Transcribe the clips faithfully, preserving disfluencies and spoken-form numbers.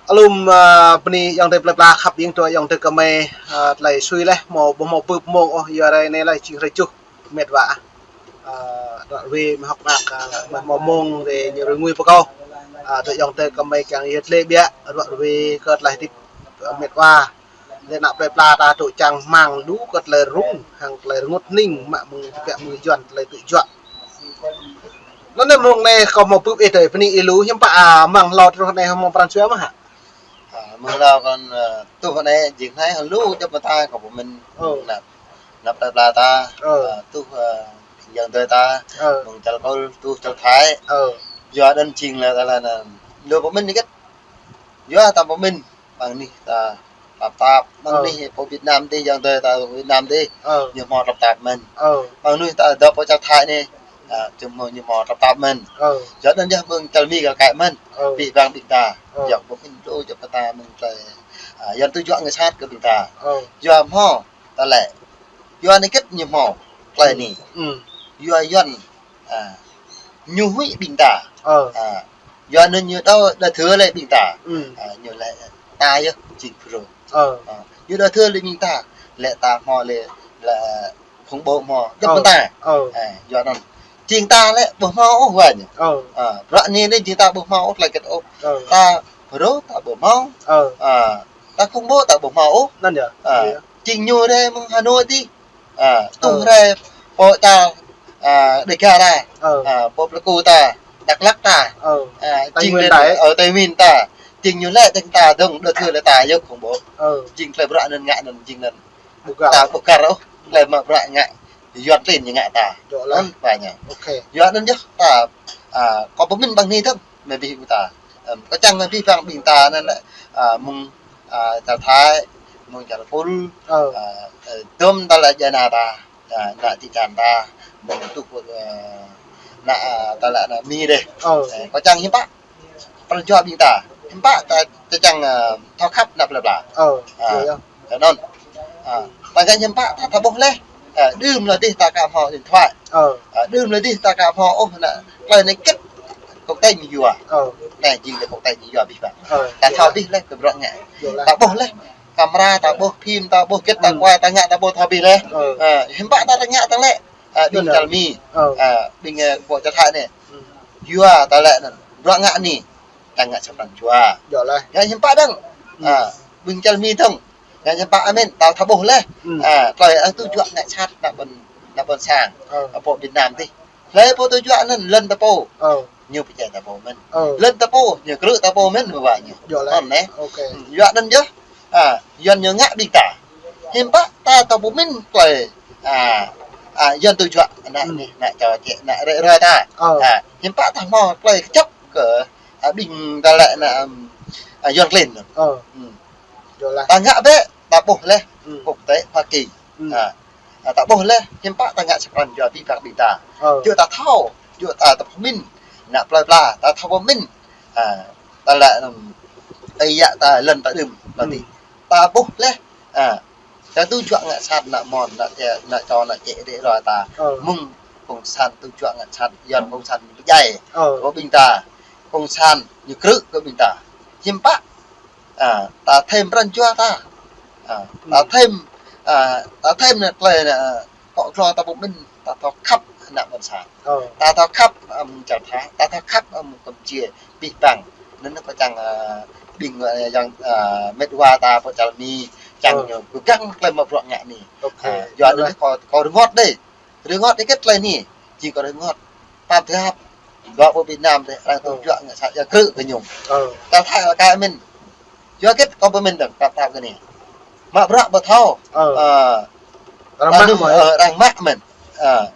Alum, a, bơni ayŏng adơi plơi pla khăp ƀing dŏ ayŏng adơi kơmơi, a, tơlơi sui laih, hmâo, ƀu hmâo bưp mông ôh, yua rai anai laih jing hrơi juh, met wa. A, ră ruai mơ̆ hŏk mơak, a, mơ̆ hmâo mông rai ñu rơngui pơkâo. A, dŏ ayŏng adơi kơmơi kiăng yơh tơlơi ƀiă, ră ruai kơ tơlơi hơdip, a, met wa. Lĕ ană plơi pla ta dŏ čang rơmang lu kơ tơlơi rŭng, hăng tơlơi rơngot hning, mă mơ̆ng tơbiă mơ̆ng Yuan tơlơi tŭ juă. Anŭn anai mông anai kâo hmâo bưp ih tơi bơni ih lu, hiư̆m pă, a, mơ̆ng hlâo truh anai hmâo pran jua mơ̆ hă? A, mơ̆ng hlâo kâo, a, tuh anai jing anai hăng lu djŏp mơta kâo pơmĭn. Ơ. Ană, ană plơi pla ta, ơ, a, tuh, a, ayŏng adơi ta, ơ, mơ̆ng čar Kul, tuh čar Thái. Ơ. Yua anŭn jing lĕ ta lĕ anŭn. Lu pơmĭn hơget. Yua ta pơmĭn. Ƀing anih ta tơpă tơpă, ƀing, ơ, anih pơ Việt Nam dih, ayŏng adơi ta Việt Nam dih, ơ, ñu hmâo tơpă tơpă mơ̆n. Ơ. Ƀing anih ta dŏ pơ čar Thái anai, a, ñu hmâo, ñu hmâo tơpă tơpă mơ̆n. Ơ. Yua anŭn yơh mơ̆ng čar Mi kơ kăi mơ̆n, ơ, abih bang ƀing ta. Ơ. Yua ƀu hĭn lu djŏp ta mơ̆ng tơlơi, a, Yuan tŭ juă ngă sat kơ ƀing ta. Ơ. Yua hmâo, ta lĕ. Yua anai hơget ñu hmâo tơlơi anai. Ư. Yua Yuan, a, ñu huĭ ƀing ta. Ơ. A, yua anŭn ñu đa, đa thâo lĕ ƀing ta. Ư. A, ñu lĕ ta yơh jing Phrô. Ơ. A, ñu đa thâo lĕ ƀing ta, lĕ ta hmâo lĕ, lĕ khủng bố hmâo, djŏp, ơ, ƀing ta. Ơ. A, yua anŭn. Jing ta lĕ ƀu hmâo ôh wa ñu. Ơ. A, ră anai lĕ jing ta ƀu hmâo ôh tơlơi hơget ôh. Ơ. Ta Phrô ta ƀu hmâo. Ơ. A, ta khủng bố ta ƀu hmâo ôh. Anŭn yơh. A, ơ, jing ñu rai mơ̆ng Hà Nội dih. A, tuh, ơ, rai pơ čar, a, Đêga ta. Ơ. A, pơ Pleiku ta, Dak Lak ta. Ơ. A, Tây Nguyên ta. Ơ, Tây Nguyên ta. Jing ñu lĕ tơ̆ng ta dơ̆ng đa thâo lĕ ta yơh khủng bố. Ơ. Jing tơlơi bruă anŭn ngă anŭn jing anŭn. Ƀu găl. Ta ƀu găl ôh, tơlơi mă bruă ngă Yuan klin ñu ngă ta. Yua anŭn wa ñu. Ôkê. Yua anŭn yơh ta, a, kâo pơmĭn ƀing anih dơ̆ng, mơ̆ abih ƀing ta. Ưm, kâo čang abih bang ƀing ta anŭn lĕ, a, mơ̆ng, a, čar Thái, mơ̆ng čar Kul, ơ, a, ơ, dŏm ta lĕ djuai ania ta, a, ană čư̆ čan ta, mơ̆ng tuh, ơ, ană, a, ta lĕ ană Mi dih. Ơ. Ơ, kâo čang hiư̆m pă pran jua ƀing ta. Hiư̆m pă ta, ta čang, a, thâo khăp ană plơi pla. Ơ, a, yơh, yơh. Tui anŭn. A, ta ngă hiư̆m pă ta thâo ƀuh laih. A, đưm lĕ dih ta aka hmâo điện thoại. Ơ. A, đưm lĕ dih ta aka hmâo ôh ană tơlơi anai hơget. Kông tĕng ñu yua. Ơ. Anai jing tơlơi kông tĕng ñu yua abih bang. Ơ, ta thâo abih laih kơ bruă ngă. Yơh laih. Ta ƀuh laih. Kamera ta ƀuh, phim ta ƀuh, hơget ta, ư, kuai ta ngă ta ƀuh thâo abih laih. Ơ. A, hiư̆m pă ta, ta ngă ta lĕ. A, ƀing, yơh, čar Mi. Ơ. A, ƀing, ơ, pơ čar Thái anai. Ư. Yua ta lĕ anŭn. Bruă ngă anai. Ta ngă sa pran jua. Yơh laih. Ngă hiư̆m pă dơ̆ng. Ư. A, ƀing čar Mi dơ̆ng. Ngă hiư̆m pă amen, ta thâo ƀuh laih. Ư. A, tơlơi arăng tŭ juă ngă sat ană ƀôn, ană ƀôn sang. Ơ. Pơ Việt Nam dih. Hlơi pô tŭ juă anŭn lŏn ta pô. Ơ. Ñu pơčeh ta pô mơ̆n. Ơ. Lŏn ta pô, ñu krư̆ ta pô mơ̆n, mơ̆ wa ñu. Yơh laih. Anŭn neh. Ôkê. Ư, yua anŭn yơh. A, Yuan ñu ngă ƀing ta. Hiư̆m pă ta thâo pơmĭn tơlơi. A, a, Yuan tŭ juă ană, ư, anai, ană čô čĕ, ană rĕ roi ta. Ơ. A, hiư̆m pă ta hmâo tơlơi kơjăp kơ, a, ƀing ta lĕ ană, ưm, a, Yuan klin. Ơ. Ư. Yơh laih. Ta ngă bĕ, ta ƀuh laih, ư, quốc tế Hoa Kỳ. Ư. A, a, ta ƀuh laih, hiư̆m pă ta ngă sa pran jua abih bang ƀing ta. Ơ. Yua ta thâo, yua ta, ta pơmĭn, ană plơi pla, ta thâo pơmĭn. A, ta lĕ, ưm, ơi yă ta lŏn ta đưm, ư, ta dih. Ta ƀuh laih, a, ta tŭ juă ngă sat ană mon, ană čô, ană čô, ană čĕ rĕ roi ta. Ơ. Mơ̆ng cộng sản tŭ juă ngă sat, Yuan cộng sản ñu pơdjai. Ơ. Kơ ƀing ta, cộng sản ñu krư̆ kơ ƀing ta. Hiư̆m pă A, ta thêm pran jua ta. A, ta, ư, thêm, a, ta thêm anai tơlơi anai, a, kơ klô ta pơmĭn, ta thâo khăp ană ƀôn sang. Ơ. Ta thâo khăp, ưm, čar Thái, ta thâo khăp, ưm, Campuchia, abih bang. Anŭn kâo čang, a, ƀing, a, yang, a, met wa ta pơ čar Mi, čang, ơ, ñu kơ găng tơlơi mă bruă ngă anai. Ôkê. A, yua anŭn kâo, kâo rơngot đơi. Rơngot hơget tơlơi anai, jing kâo rơngot. Pap drap, dŏ pơ Việt Nam dih, arăng tŭ, ơ, juă ngă sat, yua krư̆ kơ ñu. Ơ. Kâo thâo kâo mĭn. Yua hơget kâo pơmĭn dơ̆ng, pap drap kơ anai. Mă bruă ƀu thâo. Ơ. Ơ. Arăng mă mơ̆n. Ơ, arăng mă mơ̆n. Ơ.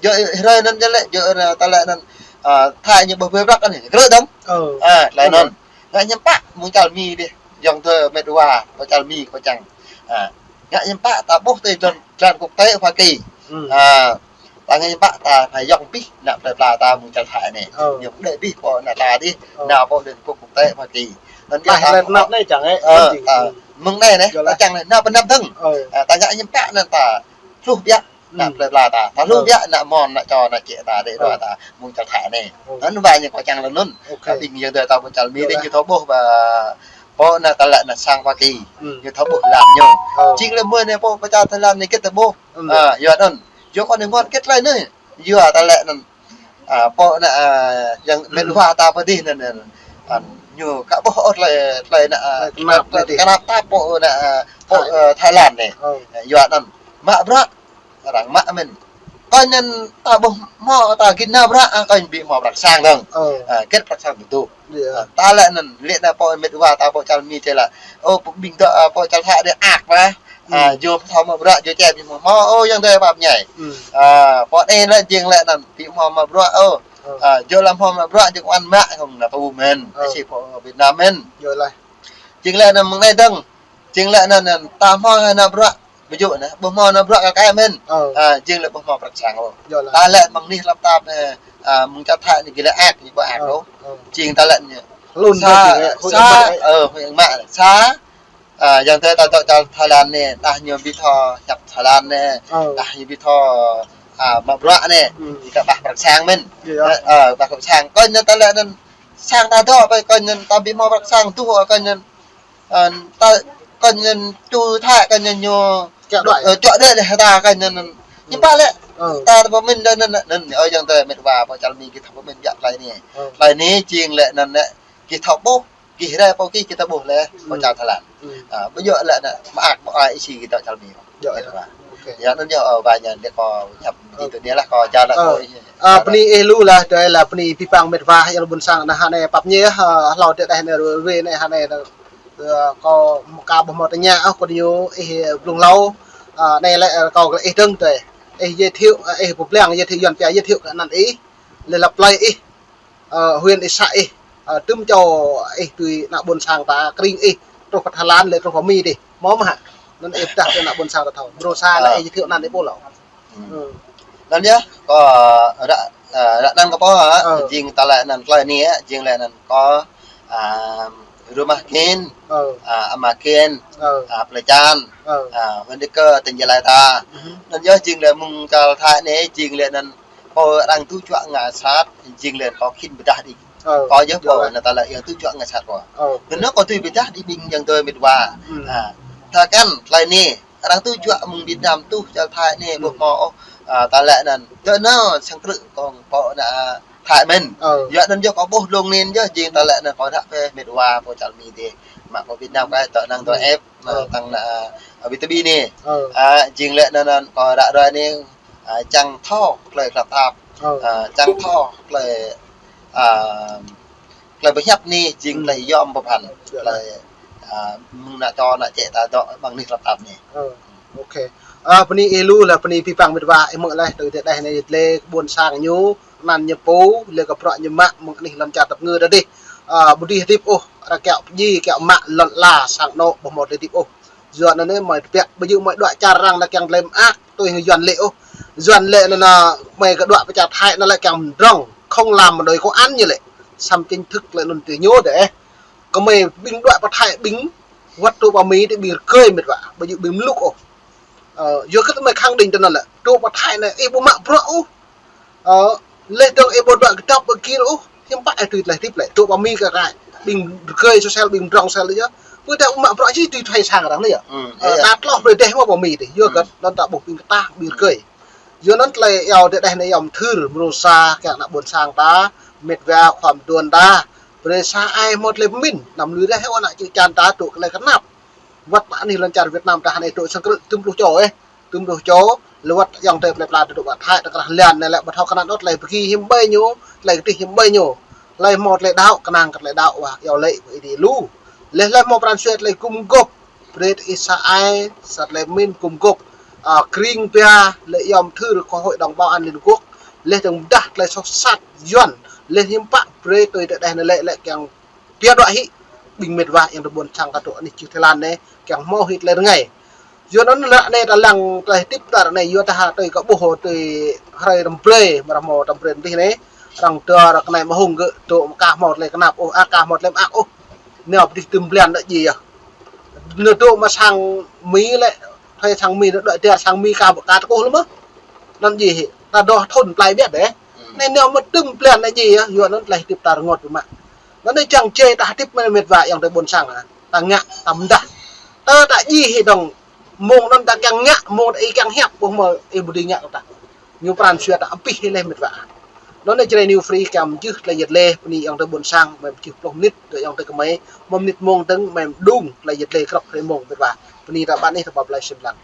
Yua ih rai anŭn jơlĕ, yua ih rai ta lĕ anŭn, ơ, Thái ñu ƀu brơi prăk anai, krư̆ dơ̆ng. Ơ. Ơ, laih anŭn. Ngă hiư̆m pă, mơ̆ng čar Mi dih, yŏng tơ met wa, kơ čar Mi kâo čang. Ơ. Ngă hiư̆m pă, ta ƀuh tơlơi dlon, dlon quốc tế Hoa Kỳ. Ư. Ơ. Ta ngă hiư̆m pă ta phải yŏng abih ană plơi pla ta mơ̆ng čar Thái anai. Ơ. Ñu đơi abih pô ană ta dih, ơ, nao pơ Liên Hợp Quốc, quốc tế Hoa Kỳ. Anŭn ta, ta lĕ anăp anai čang, ơ, ơ, mơ̆ng anai anai, yua ta lĕ čang anai, nao pơ anăp dơ̆ng. Ơ. Ơ, ta ngă hiư̆m pă anŭn ta hluh biă ană, ư, plơi pla ta. Ta hluh, ơ, biă ană mon, ană čô, ană čĕ ta, rĕ roi, ơ, ta mơ̆ng čar Thái anai. Ơ. Anŭn wa ñu kâo čang lĕ anŭn. Ôkê. Ƀing ayŏng adơi ta pơ čar Mi, yua dih, ơ, ñu thâo ƀuh ƀă Pô anai ta lĕ anai sang Hoa Kỳ. Ư. Ñu thâo ƀuh lăm ñu. Ơ. Jing lĕ mơ̆ anai pô pơčah Thái Lan anai hơget ta ƀuh. Ư. A, yua anŭn. Yua kơ anai ngot hơget tơlơi anai. Yua ta lĕ anŭn. A, pô anai, a, yang mĕt wa ta pơ adih anŭn, anŭn. A, ñu ka ƀuh ôh tơlơi, tơlơi anai, a, tơlơi kơnap, tơlơi kơnap ta pô anai, a, pô, ơ, Thái Lan anai. Ơ. Yua anŭn. Mă bruă. Arăng mă mơ̆n. Kơ anŭn ta ƀuh hmâo ta git nao bruă, a, kơ anŭn ƀu hmâo prăk sang dơ̆ng. Ơ. A, hơget prăk sang ƀu tŭ. Iya. A, ta lĕ anŭn, lĕ anai pô mĕt wa ta pô čar Mi čê lĕ. Ơ, pô ƀing dŏ, a, pô čar Thái đe ak mă. A, ư, yua thâo mă bruă, yua čê ƀu hmâo hmâo, ơ, yang dơi pap ñai. Ư. A, pô anai lĕ jing lĕ anŭn, ƀu hmâo mă bruă, ơ. Ơ. A, yua lăm hmâo mă bruă, jing kơ anŭn mă, kơ anŭn anai pô mơ̆n. Ơ. Asi pô Việt Nam mơ̆n. Yua lah. Jing lĕ anŭn mơ̆ng anai dơ̆ng. Jing lĕ anŭn, anŭn, ta hmâo anai nao bruă. Ƀu djơ̆ anai, ƀu hmâo nao bruă kơ kơ mơ̆n. Ơ. A, jing lĕ ƀu hmâo prăk sang ôh. Yua lah. Ta lĕ mơ̆ng anih lăp tap anai, a, mơ̆ng čar Thái anai gih lĕ ak, ñu ƀu ak ôh. Ơ. Jing ta lĕ anai. Lun sa, dơ̆ng jing, ơ, sa, ơi. Ơ, ơi mă, sa, a, yang tơ ta dŏ čar Thái Lan anai, đah ñu ƀu thâo hiăp Thái Lan anai, ơ, đah ñu ƀu thâo, a, mă bruă anai, ư, ñu ka ƀah prăk sang mơ̆n. Iya. Ơ, ơ, ƀah prăk sang. Kơ anŭn ta lĕ anŭn, sang ta dŏ, kơ anŭn ta ƀu hmâo prăk sang, tuh, kơ anŭn Ơ, ta, kơ anŭn ču Thái, kơ anŭn ñu, kiăng đuaĭ, ơ, čuă đuaĭ lĕ ta, kơ anŭn, anŭn. Ư. Ñu pă lĕ. Ơ. Ta pơmĭn đơ anŭn, anŭn, ơ, yang tơ mĕt wa pô čar Mi gih thâo pơmĭn biă tơlơi anai. Ơ. Tơlơi anai jing lĕ anŭn lĕ, gih thâo ƀuh, gih rai pô gih, gih thâo ƀuh lĕ, pô, ư, čar Thái Lan. Ư. A, ƀu djơ̆ lĕ anŭn, mă ak, mă ai isi gih dŏ čar Mi. Djơ̆, ơ. Ơ, anŭn yơh, ơ, wa ñu lĕ kâo hiăp, ơ, tui anai lah kâo jao lĕ, ơ, kâo, ơ, bơni ih lu lah, tui lah bơni abih bang mĕt wa yang ƀôn sang anai hơnai pap ñai, ơ, hlâo tơdơi anai ruai anai hơnai, ơ, kâo ka ƀuh hmâo tơña, ơ, kơ ñu ih blung hlâo, ơ, anai lĕ, ơ, kâo kơ ih dơ̆ng tui. Ih giới thiệu, ơ, ih pơblang giới thiệu Yuan pia giới thiệu kơ anăn ih, lĕ lăp plơi ih. Ơ, huyện ih să ih, ơ, tơm čô ih tui ană ƀôn sang ta, kring ih, truh pơ Thái Lan, lĕ truh pơ Mi dih. Hmâo mơ̆ hă? Anŭn ih pơdah kơ ană ƀôn sang ta thâo. Mrô sa lĕ, ơ, ih giới thiệu anăn ih pô lŏ. Ư. Anŭn yơh, kâo ră, ơ, ră anăn kâo pô hă, ơ, jing ta lĕ anăn tơlơi anai, jing lĕ anăn kâo, a, rumah kin, ơ, a, ama kin, ơ, a, plơi Čan, ơ, a, huyện Đức Cơ, tỉnh Gia Lai ta. Ư. Anŭn yơh jing lĕ mơ̆ng čar Thái anai, jing lĕ anăn pô arăng tŭ juă ngă sat, jing lĕ kâo khĭn pơdah đĭ. Ơ, kâo yơh pô, yơh lah. Anŭn ta lĕ arăng tŭ juă ngă sat kâo. Ơ. Anŭn kâo tui pơdah đĭ ƀing yang tơ mĕt wa. Ư. A, ta kăn, tơlơi anai, arăng tŭ juă mơ̆ng Việt Nam tuh čar Thái anai, ư, ƀu hmâo ôh, a, ta lĕ anăn. Tơ anŭn sang krư̆ kông pô ană, a, Thái mơ̆n. Ơ. Yua anŭn yơh kâo ƀuh lông anŭn yơh, jing ta lĕ anăn kâo ră pơ mĕt wa pô čar Mi dih. Mă pô Việt Nam kơ tơ anăn tơ, ơ, ĕp, ơ, tăng ană, a, Việt Bi anai. Ơ. A, jing lĕ anăn, anăn kâo ră ruai anai, a, čang thâo tơlơi klăp tap. Ơ. A, čang thâo tơlơi, a, tơlơi pơhiăp anai jing, ư, tơlơi yôm pơphan. Yơh. Tơlơi, a, mơ̆ng ană čô ană čĕ ta dŏ ƀơi anih klăp tap anai. Ơ, ok. A, bơni ih lu lah bơni abih bang mĕt wa ih mơ̆ng leh tui tơdơi anai lĕ ƀôn sang ñu, anăn ñu pô, lĕ kơ bruă ñu mă mơ̆ng anih lŏn čar tap ngơ ta dih. A, ƀu dưi hơdip ôh, arăng kiăng pơdjai, kiăng mă lŏn ala sang anŏ ƀu hmâo tơlơi hơdip ôh. Yua anŭn anai mơi tơbiă, ƀu djơ̆ mơi đuaĭ čar arăng anai kiăng tơlơi mơak, tui hăng Yuan lĕ ôh. Yuan lĕ anŭn anai mơi kơ đuaĭ pơ čar Thái anŭn lĕ kiăng mdrŏng, không làm mà đòi có án ñu lĕ. Samơ̆ chính thức lĕ anŭn tui ñu dih. Kơ mơi ƀing đuaĭ pơ Thái ƀing wơ̆t truh pơ Mi dih ƀing rơgơi mĕt wa, ƀu djơ̆ ƀing mluk ôh. Ơ, yua kơ mơi khăng đing tơ anŭn lĕ, truh pơ Thái anai ih ƀu mă bruă ôh. Ơ, leh dơ̆ng ih ƀu đuaĭ kơdŏp ƀơi gir ôh, hiư̆m pă ih tui tơlơi hơdip lĕ, truh pơ Mi kơ rai. Ƀing rơgơi sosel, ƀing mdrŏng sel yơh. Ƀu djơ̆ mă bruă či tui thâo sang arăng anai yơh. Ư, ơ, iya. Đa tloh brơi dêh mơ̆ pơ Mi dih. Yua, ư, kơ anŭn ta ƀuh ƀing kơtah, ƀing rơgơi. Yua anŭn tơlơi iâu tơdơi anai iâu mơthưr, mrô sa, kiăng ană ƀôn sang ta, mĕt wa khua mduôn ta. Brơi sa ai hmâo tơlơi pơmĭn, anăm lui reh ôh ană čư̆ čan ta dŏ tơlơi kơnap. Wơ̆t pơ anih lŏn čar Việt Nam ta hơnai dŏ sang krư̆ tơm pluh čô, ơ. Tơm pluh čô, lĕ wơ̆t ayŏng adơi plơi pla dŏ pơ Thái, ta krah lĕ anai lĕ ƀu thâo kơnăl ôh tơlơi pơgi hiư̆m ƀơi ñu, tơlơi kơdih hiư̆m ƀơi ñu. Tơlơi hmâo tơlơi đaŏ, kơnang kơ tơlơi đaŏ wa, iâu laĭ kơ Ơi Adai lu. Leh tơlơi hmâo pran jua tơlơi gum gôp, brơi ih sa ai, sa tơlơi pơmĭn gum gôp, a, kring pia, lĕ iâu mơthưr kơ Hội đồng Bảo an Liên Hợp Quốc, leh dơ̆ng pơdah tơlơi soh sat Yuan, leh hiư̆m pă brơi tui tơdơi anai lĕ, lĕ kiăng pia đuaĭ hĭ, ƀing mĕt wa yang tơ ƀôn sang ta dŏ anih čư̆ Thái Lan anai, kiăng hmâo hĭ tơlơi rơngai. Yua anŭn ră anai ta lăng tơlơi hơdip ta ră anai, yua ta ha tui kơ ƀuh tui hrơi răm brơi, mrah hmâo răm brơi mơdih anai, arăng dŏ ră kơnai mơhŭng gơ̆, dŏ mă ka hmâo tơlơi kơnap ôh, a ka hmâo tơlơi mơak ôh. Nao pơdih tơm blan đa ji yơh. Nao dŏ mă sang Mi lĕ, thâo sang Mi nao dŏ dar sang Mi ka ƀu ka tơkuh lơi mơ̆. Anŭn ji hĭ, ta dŏ thŭn plai biă dêh. Ư. Anai nao mă tơm blan đa ji yơh, yua anŭn tơlơi hơdip ta rơngot biă mă. Anŭn anai čang čê ta hơdip mơ̆n mĕt wa yang tơ ƀôn sang ah. ta ngă, ta mdah. Tơ ta djai hĭ dong, mông anŭn ta kiăng ngă, mông ta ih kiăng hiăp, ƀuh mơ̆ ih ƀu dưi ngă kơ ta. Ñu pran jua ta abih hĭ laih met wa. Anŭn anai Jrai New Free kiăng mjưh tơlơi yăt lĕ, bơni ayŏng adơi ƀôn sang, mơi mjưh pluh mơnit, tơ ayŏng adơi kơmơi, mơnit mông dơ̆ng, mơi mđung tơlơi yăt lĕ krŏk hrơi mông met wa. Bơni ta ƀan ih ta pap lai sĭn lăng.